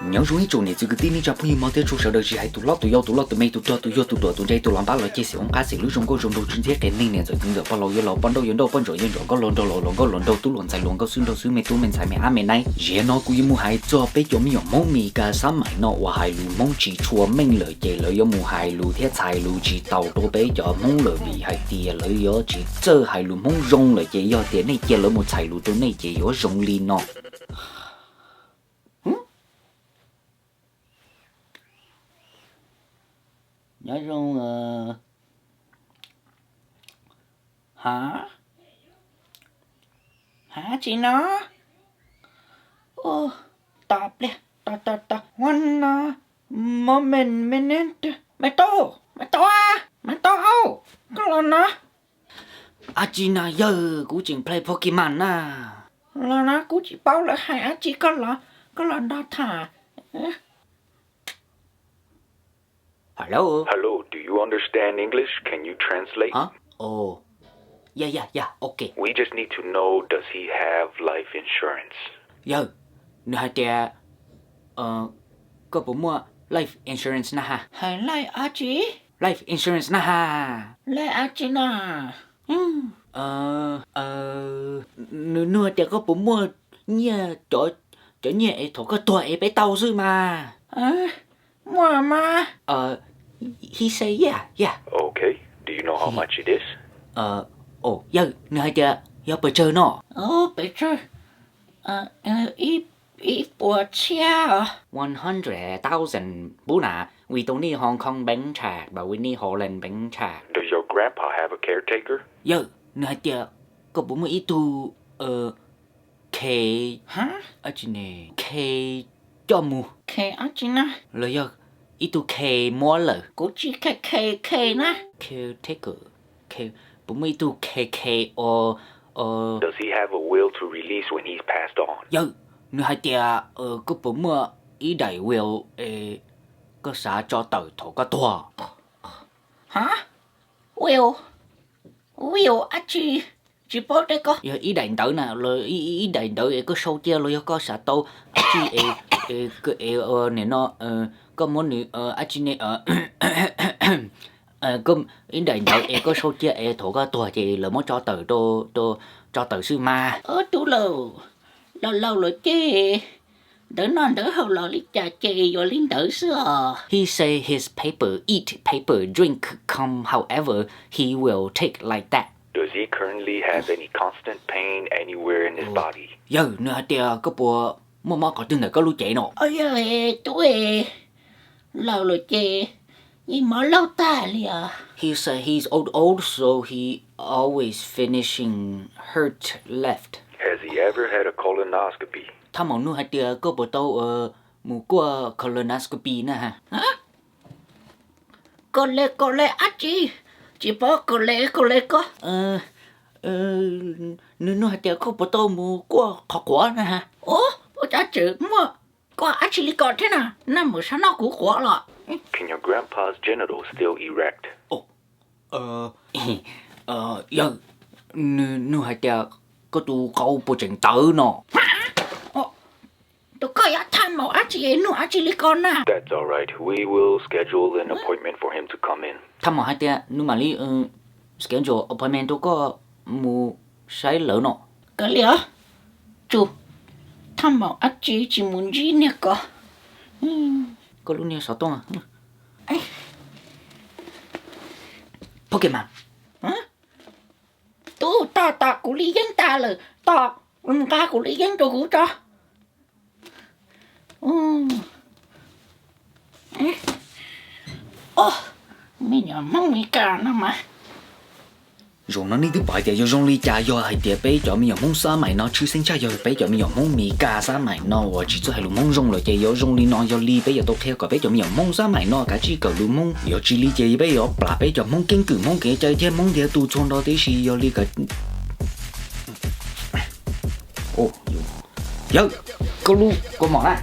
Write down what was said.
Nyob zoo ib tsoom niam txiv kwv tij neej tsa phooj ywg mog thiab txhua sawv daws, tsis hais tus hlob tus yau tus loj tus me tus rog tus yuag tus duam tus ntse tus los npab los ceg xim oob qab xim lub zoo nkauj zoo nraug tsis ntxhiab qias neeg niam ntxawm txiv ntxawm pog laus yawg laus poj nrauj yawg nrauj poj ntsuam yawg ntsuam nkauj laus nraug laus laus nkauj laus nraug tub laus ntxhais laus nkauj xwb nraug xwb me tub me ntxhais me ab me naib. Ziag no kuv yuav mus hais txog peb cov me nyuam Hmoob Mes Kas xab maim no uas hais lus Hmoob tsis tshua meej lawm ces lawv yuav mus hais lus thiab txhais lus tsis taus rau peb cov Hmoob lawm vim hais tias lawv yuav tsis txawj hais lus Hmoob zoo lawm ces yog tias nej cia lawv mus txhais lus rau nej ces yuav zoo li no. Nyob zoo. Ha? Ha tsi no? Tos pliag, tos tos tos, one moment, minute. Maiv Tub, Maiv Tub, Maiv Tub, koj los no. Dab tsi na yawg? Kuv tseem play Pokemon na. Los no kuv tsis paub lawv hais dab tsi, koj los, koj los nrog tham. Hello? Hello, do you understand English? Can you translate? Huh? Oh. Yeah, yeah, yeah, okay. We just need to know, does he have life insurance? Yawg, nws hais tias, koj puas muaj life insurance na ha? Hais life dab tsi? Life insurance na ha. Life dab tsi na? Nws nug tias koj puas muaj nyiaj, cov nyiaj es thaum koj tuag es peb tau xwb mas. Muaj mas. He say yeah, yeah. Okay, do you know how much it is? Oh, yawg, nws hais tias yog pes tsawg no? Pes tsawg? Ib puas txhiab. One hundred thousand npub na. We don't need Hong Kong bank check, but we need Holland bank check. Does your grandpa have a caretaker? Yawg, nws hais tias koj puas muaj ib tug khe, dab tsi ne, khe coj mus. Khe dab tsi na? Los yog ib tug khe muab lawm. Kuv tsis khe khe khe na. Caretaker, khe, puas muaj ib tug khe khe o. Does he have a will to release when he's passed on? Yawg, nws hais tias koj puas muaj ib daim will es koj xav tso tawm thaum koj tuag? Ha? Will? Will dab tsi? Tsis paub tej ko. Yog ib daim ntawv na, los ib daim ntawv es koj sau cia los yog koj xav tau dab tsi es, nim no koj muab nws dab tsi ne, ib daim ntawv es koj sau cia es thaum koj tuag ces lawv muab tso tawm rau, tso tawm xwb mas. Tub laus, laus laus lawm ces ntawv noj ntawv haus los li cas ces yuav li ntawd xwb os. He say his paper, eat paper, drink, come however, he will take like that. Does he currently have any constant pain anywhere in his body? Yawg, nws hais tias koj puas muaj mob qhov twg ntawm koj lub cev no? Yawg, tub, laus lawm ces yeej mob laug tag li os. He said he's old old so he always finishing hurt left. Has he ever had a colonoscopy? Thaj maum nug hais tias koj puas tau mus kuaj colonoscopy na ha? Kos le kos le dab tsi? Tsis paub kos le kos le ko. Nws nug hais tias koj puas tau mus kuaj qhov quav na ha? Ua cas tseem muaj koj dab tsi li ko thiab na, naj mus sab noj kuv quav los. Can your grandpa's genitals still erect? Yawg, nws nug hais tias koj tus qau puas tseem tawv no. Tus koj yuav thaj maum dab tsi nug dab tsi li ko na? That's all right. We will schedule an appointment for him to come in. Thaj maum hais tias nws mam li schedule appointment rau koj mus saib lawv no. Kav liam, tsum, thaj maum dab tsi tsis mus ntsib niag ko. Koj lub niag xov tooj. Pokemon. Tub, tos tos kuv li yeeb tas lawm, tos, nqa kuv li yeeb rau kuv tso. Me nyuam Hmoob Mes Kas no mas. Zaum no nej twb pom hais tias yuav zoo li cas, yog hais tias peb cov me nyuam Hmoob xab maim no tshwj xeeb tshaj yog peb cov me nyuam Hmoob Mes Kas xab maim no uas tsis txawj hais lus Hmoob zoo lawm ces yuav zoo li no, yog li peb yuav tau qhia kom peb cov me nyuam Hmoob xab maim no kav tsij kawm lus Hmoob, yog tsis li ces peb yuav plam peb cov Hmoob keeb kwm Hmoob kev cai thiab Hmoob ntiav tug txhua nrho tib si, yog li Yawg, koj lub kaus mom na.